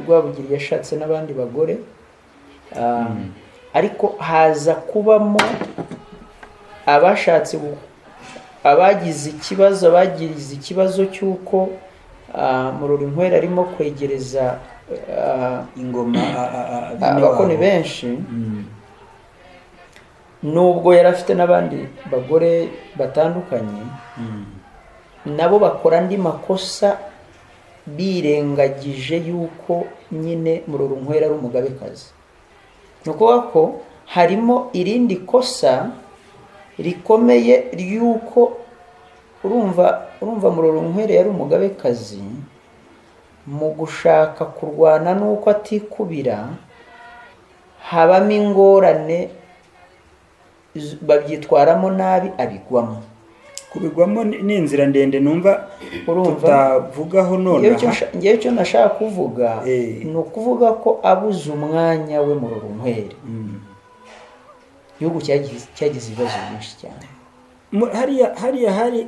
Rwabugiri yashatse n'abandi bagore, ariko haza kubamo abashatse, abagize ikibazo cy'uko Murorunkwere arimo kwegereza ingoma abakoni benshi, nubwo yari afite n'abandi bagore batandukanye, nabo bakora andi makosa birengagije yuko nyine Murorunkwere ari umugabekazi. Ni ukuvuga ko harimo irindi kosa rikomeye ry'uko Urumva Murorunkwere yari umugabekazi, mu gushaka kurwana n'uko atikubira habamo ingorane, babyitwaramo nabi, abigwamo. Kubigwamo ni inzira ndende numva tutavugaho nonaha. Ngewe icyo nashaka kuvuga ni ukuvuga ko abuze umwanya we Murorunkwere, igihugu cyagize ibibazo byinshi cyane. Hariya hari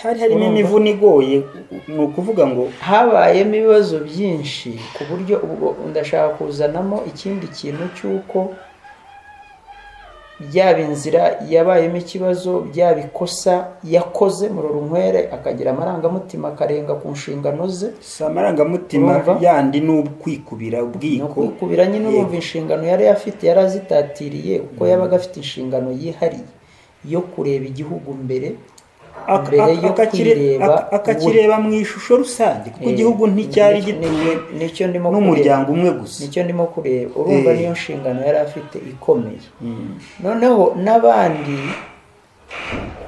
harimo imivuno igoye, ni ukuvuga ngo habayemo ibibazo byinshi ku buryo ubwo ndashaka kuzanamo ikindi kintu cy'uko byaba inzira yabayemo ikibazo, byaba ikosa yakoze Murorunkwere akagira amarangamutima akarenga ku nshingano ze. Si amarangamutima yandi ni ukwikubira ubwiko. Kwikubira nyine, urumva inshingano yari afite yarazitatiriye, kuko yabaga afite inshingano yihariye yo kureba igihugu mbere yo kwireba, akakireba mu ishusho rusange, kuko igihugu nticyari gituwe n'umuryango umwe gusa. Nicyo ndimo kureba, urumva niyo nshingano yari afite ikomeye. Noneho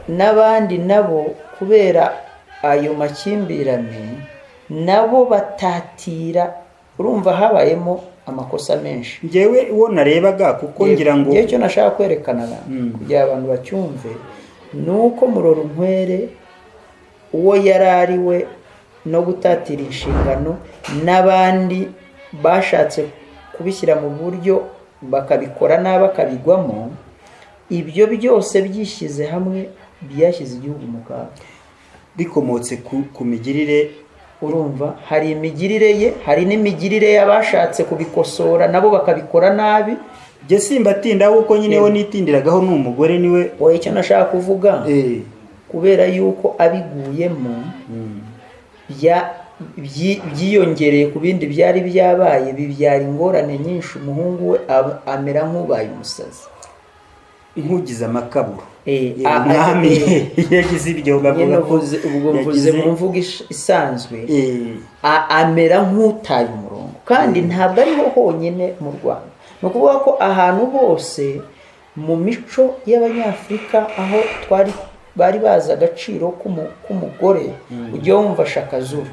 n'abandi nabo kubera ayo makimbirane nabo batatira, urumva habayemo amakosa menshi. Ngewe uwo narebaga kuko ngira ngo ngewe icyo nashaka kwerekana kugira abantu bacyumve nuko Murorunkwere uwo yari ari we no gutatira inshingano n'abandi bashatse kubishyira mu buryo bakabikora nabi bakabigwamo, ibyo byose byishyize hamwe byashyize igihugu mu kaga. Bikomotse ku migirire. Urumva hari imigirire ye, hari n'imigirire y'abashatse kubikosora nabo bakabikora nabi. Jye simbatinda kuko nyine we nitindiragaho ni umugore niwe. Oya, icyo nashaka kuvuga kubera yuko abiguyemo byiyongereye ku bindi byari byabaye, bibyara ingorane nyinshi. Umuhungu we amera nk'ubaye umusazi, nk'ugize amakaburo. Umwami yagize ibyo bavuga ko ubwo mvuze mu mvugo isanzwe, amera nk'utaye umurongo. Kandi ntabwo ariho honyine mu Rwanda, ni ukuvuga ko ahantu hose mu mico y'Abanyafurika aho twari bari bazi agaciro k'umugore. Ujya wumva Shakazuru.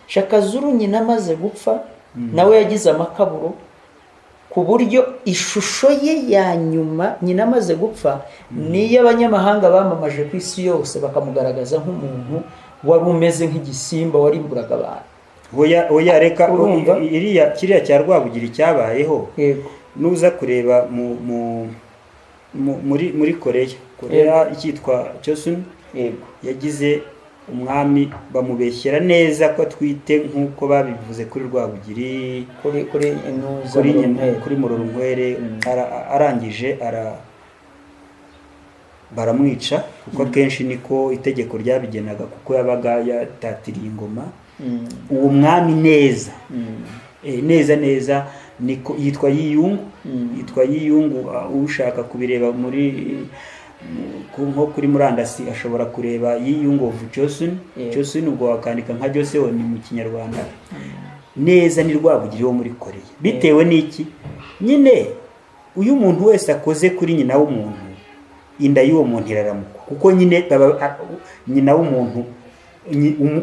Shakazuru nyina amaze gupfa nawe yagize amakaburo, ku buryo ishusho ye ya nyuma nyina amaze gupfa niyo abanyamahanga bamamaje ku isi yose, bakamugaragaza nk'umuntu wari umeze nk'igisimba warimburaga abantu. Oya reka, iriya kiriya cya Rwabugiri cyabayeho. Nuza kureba muri Korea icyitwa Chosun, yagize umwami bamubeshyera neza ko atwite nk'uko babivuze kuri Rwabugiri, kuri Murorunkwere. Arangije baramwica, kuko akenshi niko itegeko ryabigenaga, kuko yabaga yatatiriye ingoma. Uwo mwami neza neza neza niko yitwa Yiyungu, yitwa Yiyungu. Ushaka kubireba muri nko kuri murandasi ashobora kureba Yiyungu of Joseon. Joseon ubwo wakandika nka Joseon mu Kinyarwanda. Neza ni Rwabugiri wo muri Korea. Bitewe n'iki? Nyine uyu muntu wese akoze kuri nyina w'umuntu, inda y'uwo muntu iraramukwa, kuko nyine nyina w'umuntu,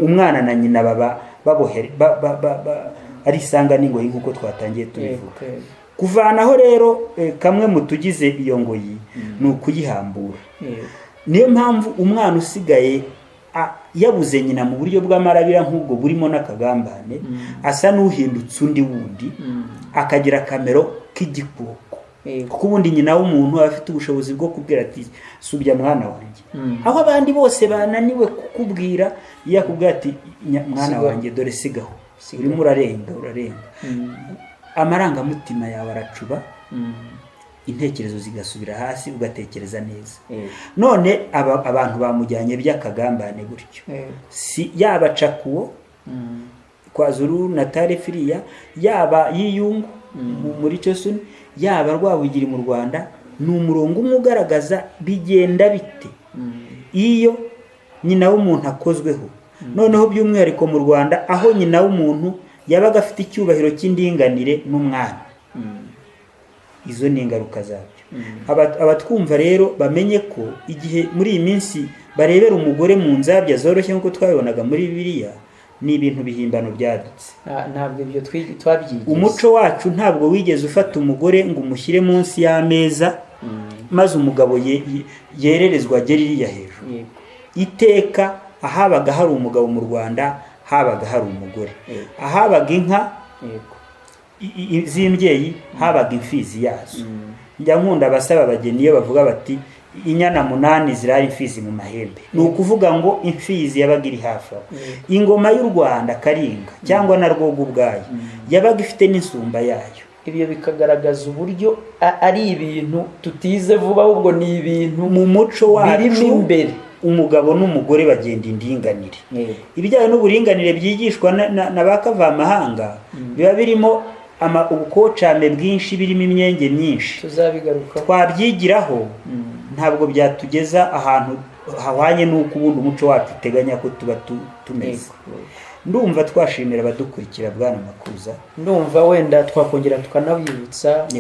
umwana na nyina baba babohere ari isanga n'ingoyi nk'uko twatangiye tubivuga. Kuvanaho rero kamwe mu tugize iyo ngoyi ni ukuyihambura. Niyo mpamvu umwana usigaye yabuze nyina mu buryo bw'amarabira nk'ubwo burimo n'akagambane, asa n'uhindutse undi wundi, akagira akamero k'igikoko. Kuko ubundi nyina w'umuntu aba afite ubushobozi bwo kubwira ati subya mwana wanjye, aho abandi bose bananiwe kukubwira, iyo akubwira ati mwana wanjye dore sigaho, urimo urarenga urarenga, amarangamutima yawe aracuba, intekerezo zigasubira hasi, ugatekereza neza. None abantu bamujyanye by'akagambane gutyo, si yaba Cakuwo kwa Zulu na Tarefiriya, yaba Yiyungu muri Chosun, yaba Rwabugiri mu Rwanda, ni umurongo umwe ugaragaza bigenda bite iyo nyina w'umuntu akozweho. Noneho by'umwihariko mu Rwanda, aho nyina w'umuntu yabaga afite icyubahiro cy'indinganire n'umwami. Izo ni ingaruka zabyo. Abatwumva rero bamenye ko igihe muri iyi minsi Barebera umugore mu nzabya zoroshye nk'uko twabibonaga muri Bibiliya, ni ibintu bihimbano byadutse. Ntabwo ibyo twabyigize. Umuco wacu ntabwo wigeze ufata umugore ngo umushyire munsi y'ameza, maze umugabo yererezwa agere iriya hejuru. Iteka ahabaga hari umugabo mu Rwanda habaga hari umugore, ahabaga inka z'imbyeyi habaga imfizi yazo. Njya nkunda abasaba abageni iyo bavuga bati inyana 8 zirari imfizi mu mahembe, ni ukuvuga ngo imfizi yabaga iri hafi aho. Ingoma y'u Rwanda Karinga cyangwa na Rwoga ubwayo yabaga ifite n'insumba yayo. Ibyo bikagaragaza uburyo ari ibintu tutize vuba, ahubwo ni ibintu mu muco wacu birimo imbere. Umugabo n'umugore bagenda indinganire. Ibijyanye n'uburinganire byigishwa na ba kavamahanga biba birimo ubukocame bwinshi, birimo imyenge myinshi. Tuzabigaruka. Twabyigiraho, ntabwo byatugeza ahantu hahwanye n'uko ubundi umuco wacu uteganya ko tuba tumeze. Ndumva twashimira abadukurikira, Bwana Makuza. Ndumva wenda twakongera tukanabibutsa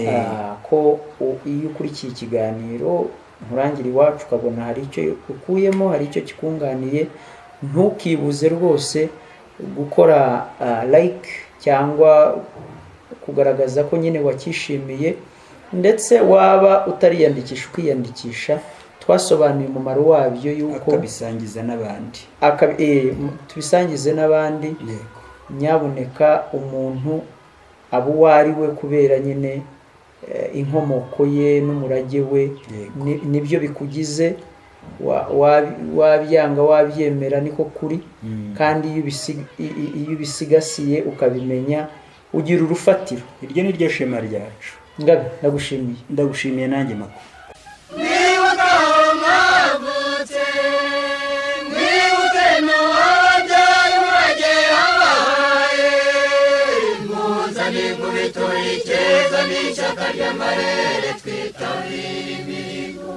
ko iyo ukurikiye ikiganiro Nkurangire Iwacu ukabona hari icyo ukuyemo, hari icyo kikunganiye, ntukibuze rwose gukora like cyangwa kugaragaza ko nyine wakishimiye, ndetse waba utariyandikisha ukiyandikisha. Twasobanuye umumaro wabyo yuko akabisangiza n'abandi. Tubisangize n'abandi. Nyaboneka umuntu aba uwo ari we kubera nyine inkomoko ye n'umurage we, nibyo bikugize. Wabyanga wabyemera niko kuri. Kandi iyo ubisigasiye ukabimenya ugira urufatiro. Iryo ni ryo shema ryacu. Ngabe ndagushimiye. Ndagushimiye nanjye Makuru. Mwibuke aho mwavutse, mwibuke n'uwababyaye umurage yabahaye, muzane inkubito y'ikeza n'ishyaka ry'amarere twitabire imihigo.